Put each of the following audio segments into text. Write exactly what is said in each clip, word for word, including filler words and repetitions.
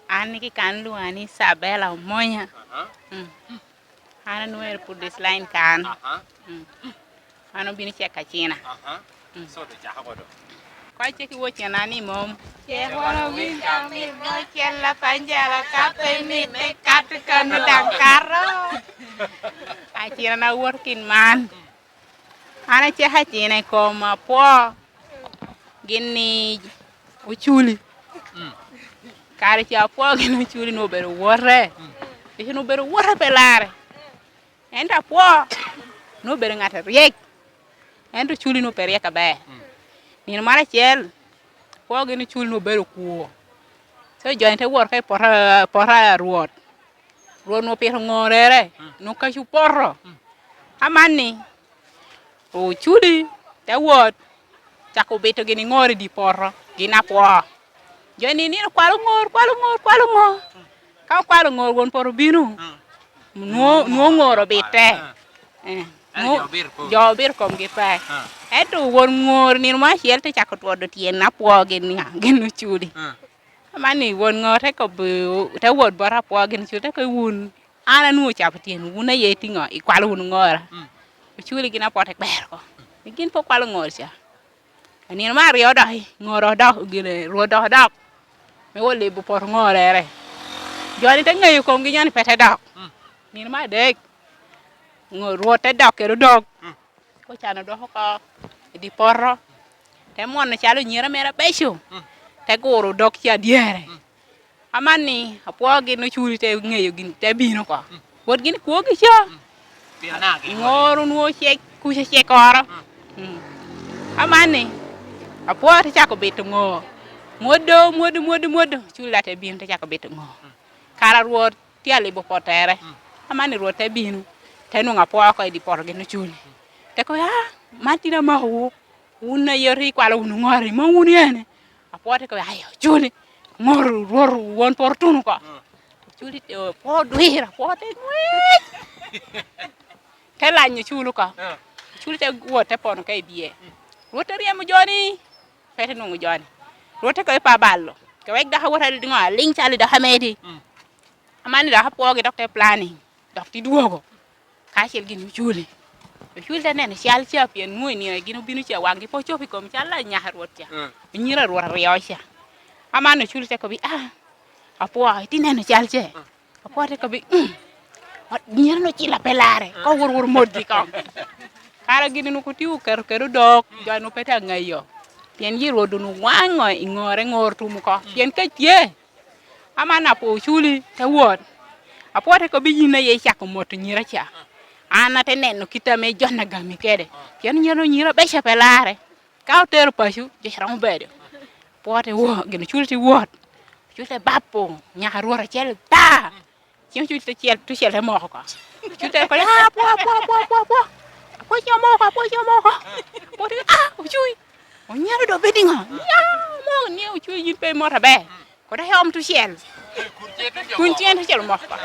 An iki kan lwoŋa ni Isabella Omonya. Aha. Mm. An anwero Pudis Line kan. Aha. Mm. An obino cek acina. Aha. Mm. So, do cako do. Kwa cek iwocena ni mom. Cek wan owinyo ka mit mo cel apanjala ka pe mit me kat kano daŋ kato. Acina na wot kin man. An acako acina i kom apwo gin ni Oculi. Mm. Kare ca apwo gin Oculi nwoŋo obedo wote. Mm. Eci nwoŋo obedo wote pe larre. Ento apwo nwoŋo obedo ŋat aryek. Ento Oculi nwoŋo pe ryek aber. Mm. Nino moro acel, apwo gin Oculi nwoŋo obedo okwo. So, jo-ni te wot oko i poto, poto a Rwot. Rwot onwoŋo pito ŋorrere, mm, onwoŋo kaco opoto. Mm. Amanni, Oculi te wot, cako bito gin i ŋor i dye poto, gin apwo. Jo-ni nino kwalo ŋor, kwalo ŋor, kwalo ŋor. Ka okwalo ŋor, won poto obino, mm, nwoŋo, nwoŋo ŋor obitte. Mm. Eh, ento nwoŋo jo obito komgi pe. Jo obito komgi pe. Mm. Ento won ŋor nino mo acel te cako twoddo tyen apwo gin niaŋ, gin Oculi. Mm. Amanni won ŋo te kobbi, te wot bot apwo gin Oculi, te kobbi, "Wun, an anwoŋo ocapo tyen, wun aye itiŋo, ikwalo wunu ŋora." Mm. Oculi gin apwo te kwero oko. Gin pe okwalo ŋor ca. Nino me aryo dok, ŋor odok, gin, Rwot dok odok me wot libo poto ŋorrere. Jo-ni te ŋeyo komgi jo-ni pe te dok. Mm. Nino me adek, ŋor Rwot te dok kede odok. Mm. Ocan odok oko i dye poto, te mwono calo nyira mere abeco, mm, te guro odok ca dyere. Mm. Amanni, apwo gin Oculi te ŋeyo gin, te bino oko. Mm. Wot gin i kwogi ca. Mm. Pien anaka gin ŋor onwoŋo cek, kuca cek oro. Mm. Mm. Amanni, apwo te cako bito ŋor. Mwodo, mwodo, mwodo, mwodo. Oculi te bino, te cako bito ŋor. Mm. Kara Rwot tye alibo pottere. Mm. Amanni Rwot te bino, te nwoŋo apwo oko i dye poto gin Oculi. Te kobo, "Ah, man tin amakowu, wun aye rik ikwalo wunu ŋor-ri, mom wun ene." Apwo te kobo, "Ai, Oculi, ŋor Rwot won poto tuno oko." Mm. Oculi te, apwo odwiro, apwo te ŋwec. Te lanyo Oculi oko. Mm. Oculi te wot te pono ka i bye. Mm. Rwot te ryemo jo-ni, pe te nwoŋo jo-ni. Rwot te kobo pe abalo. Ka wek dok awot aliŋo aliŋ calo dok amedi. Mm. Amanni dok apwogi dok te planning, dok te dwogo, kacel gin Oculi. Oculi te neno cal ca, pien nwoŋo i nino gin obino ca, waŋgi pe ocobo i kom cal anyaka Rwot ca. Mm. Anyira Rwot aryo ca. Amanni Oculi te kobbi, "Ah, apwo, itye neno cal ce?" Mm. Apwo te kobbi, "Mm, ot nyira-nu ocila pe larre, mm, ka owur wur motgi kom." Kara gin onwoŋo tye oketo kede odok, jo-nu pe te aŋeyo. Pien yi Rwot onwoŋo waŋo i ŋore, ŋor tum oko. Mm. Pien kec tye. Amanni apwo Oculi te wot. Apwo te kobbi, "Yin aye icako moto nyira ca. An ate neno kit ame Jon agami kede. Pien nyira, nyira beco pe larre. Ka otero paco, jo ca romo bedo." Apwo te wot, gin Oculi te wot. Oculi te bapo nyaka Rwot acel ata. Cen Oculi te cel, tucel te moko oko. Oculi te kobo, "Ah, apwo, apwo, apwo, apwo, apwo. Apwo, ce omoko, apwo, ce omoko." Apwo te, "Ah, Oculi. Onyero dok bedo niŋo?" "Ya, omoko ni Oculi yin pe imoto aber. Kodi aye om tucel." Kun cen tucel omoko oko.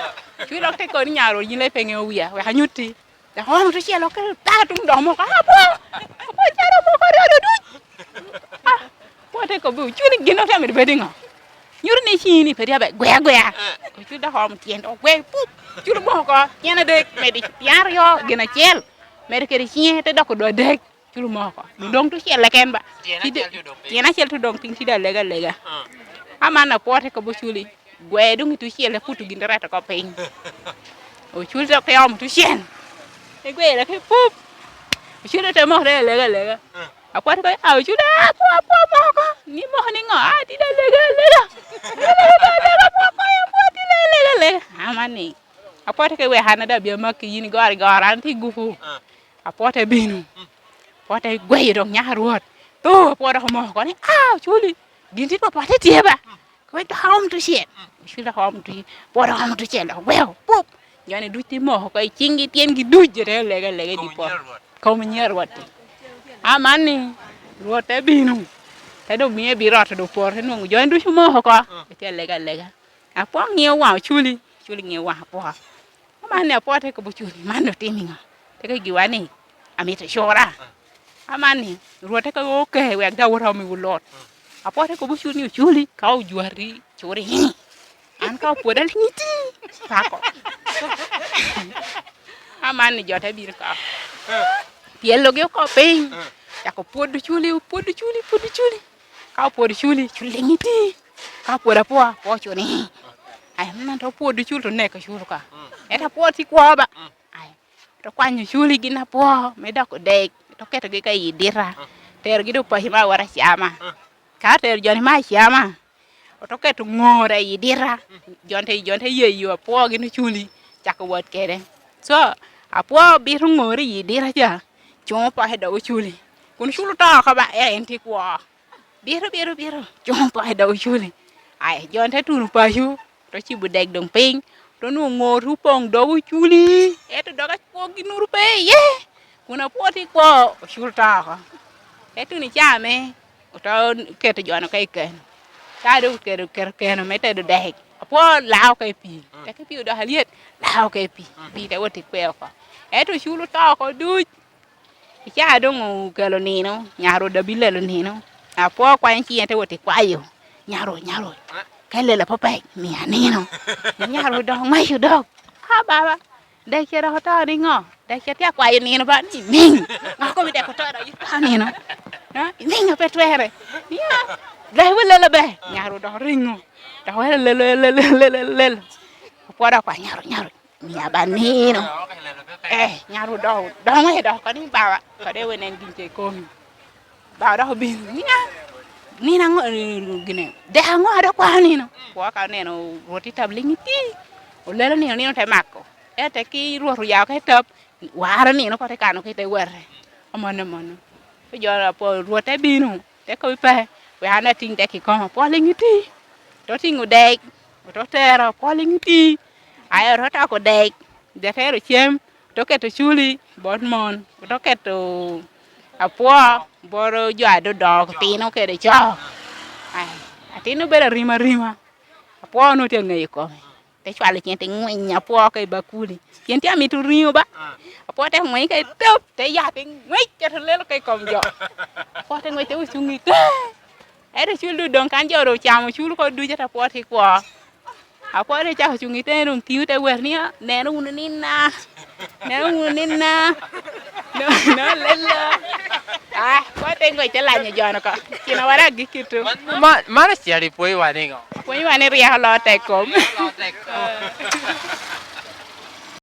Oculi dok te kobo ni, "Nyaro, yin le pe iŋeo wia, wek anyutti." Dok oomo tucel oko, ka tuŋ dok omoko, "Apwo, apwo, calo omoko aryo aryo duc." Ah, apwo te kobbi, "Oculi gin otemo bedo niŋo? Nyuto ni ciŋi ni pe tye aber, gwe agwea." Oculi dok oomo tyen, dok ogwe, pup, Oculi omoko oko, tyen adek, medo i tyen aryo, gin acel, medo kede ciŋe, te doko dwe adek, Oculi omoko oko. Doŋ tucel keken ba. Tyen acel te doŋ piny. Tyen acel te doŋ piny, tye dok alega alega. Ah. Amanni apwo te kobbi Oculi, "Gwe doŋ i tucel, te puto gin te reto oko piny." Oculi dok te omo tucel. Te gwere ki pup. Oculi te moko te alega alega. Ah. Apwo te kobo, "Ah, Oculi, ah, apwo, apwo moko. Ni moko niŋo? Ah, tye dok alega alega. Alega alega, apwo konya, apwo tye dok alega alega." Amanni, apwo te kobo, "Wek an daŋ abin amaki yin igoro igoro, an tye i gupu." Ah. Apwo te bino. Mm. Apwo te gweyo dok nyaka Rwot. To, apwo dok omoko oko ni, "Ah, Oculi, gin tye twatwat tye ba?" Kobbi, "Dok aom tucel." Oculi dok oom tucel. Apwo dok oom tucel, dok ogweo, pup. Jo-ni duc te moko oko i ciŋgi, tyengi duc, jo te lega lega i dye poto. Kom nyar Rwot. Kom nyar Rwot. Amanni, Rwot te bino. Te dok miyo ebino ot, dok poto, te nwoŋo jo-ni duc omoko oko. Mm. Etye alega alega. Apwo ŋiyo waŋ Oculi, Oculi ŋiyo waŋ apwo. Amanni apwo te kobbi Oculi, "Man otimo niŋo?" Te kobo giwa ni, "Amito cura." Amanni, Rwot te kobo, "Oke, wek daŋ awot aomiwu lut." Apwo te kobbi Oculi ni, "Oculi, ka ojwati, curi." Ka opwoda liŋ iti, pako. Aman ni jo te bino ka. Pyelogi oko piny. Cako pwodo culi, pwodo culi, pwodo culi. Ka opwodo culi, culi liŋ iti. Ka opwodo apwoa, apwoa ocuni. Ai, man to opwodo culi to neko culi ka. Ento apwoa tye kwo ba. Ai, to kwanyo culi gin apwoa me doko dek, to ketogi ka i dita. Terogi do paco me awot acama. Ka otero joni me acama, ote keto ŋor i dita, jon te, jon te yeyo apwogi ni culi, cako wot kede. So, apwo bito ŋor i dita ca, cuŋo poko i dog oculi, kun culi oto oko ba, ento en tye kwo. Bito, bito, bito, cuŋo poko i dog oculi. Ai, jon te tuno paco, te cibo dek doŋ piny, te nwoŋo ŋor te opoŋ dog oculi, ento dog apwogi nuru pe iye. Kun apwo tye kwo, ocul to oko. Te tuno i caa me, oto keto joni oko i keno. Ka doŋ oketo, keto keno me tedo dek, apwo lao oko i pii. Teke pii odoko alyet, lao oko i pii. Pii te wot i kwe oko. Ento ocul oto oko duc. I caa doŋ okelo nino, nyar Rwot daŋ bino lelo nino. Apwo kwanyo ciŋe te wot i kwayo. Nyar Rwot, nyar Rwot, ka ilelo apopec, mia nino. Nyar Rwot dok ŋweco dok. A baba, dek ce dok oto niŋo? Dek ce tye akwayo nino ba ni imiŋ. Ŋa komi dek oto dok ito nino? Ha? Imiŋ a pe twere. Nia, dek wot lelo ber. Nyar Rwot dok oriŋo. Dok wero lelo, lelo, lelo, lelo, lelo. Apwo dok okwayo nyar Rwot, nyar Rwot, mia ba nino. Eh, nyar Rwot dok, dok ŋweco dok oko ni baba, kode wene en gin ce ikomi. Ba odok obino, nia, nino aŋo, gine, dek aŋo a dok kwao nino? Kwo ka oneno Rwot i tab liŋ iti, olelo nino, nino te mako. Ento ki Rwot oya oko i tab, waro nino oko te kano ki te wete. Amanno, amanno. Pe jo apwo, Rwot te bino, te kobbi pe, wek an atiŋ dek i koma. Apwo liŋ iti, te otiŋo dek, te otero, apwo liŋ iti. Aye ote toko dek, te tero cem, te oketo culi bot mon, te oketo apwo bot jo a dodoŋo, tino kede co. Ai, atin obedo arima arima, apwo onwoŋo tye aŋeyo kome, te cwalo cen te ŋwiny apwo oko i bakuli. Cen tye amito riŋo ba, apwo te ŋwiny ka i top, te ya te ŋwec keto lelo ka i kom jo. Apwo te ŋwec te ocuŋ i te. Ento cul du doŋ kan jo ru ocamo cul oko ducu, ento apwo tye kwo. Apwo te cako cuŋ i teŋe doŋ tiŋo te wero ni, "Ah, neno wunu nina, neno wunu nina." No, no, lelo. Ah, apwo te ŋwec te lanyo jon oko. Cina wara agikki tu. Man, man, man ocel ipwoyiwa niŋo? Pwonywa ni ryeko loo tek kom.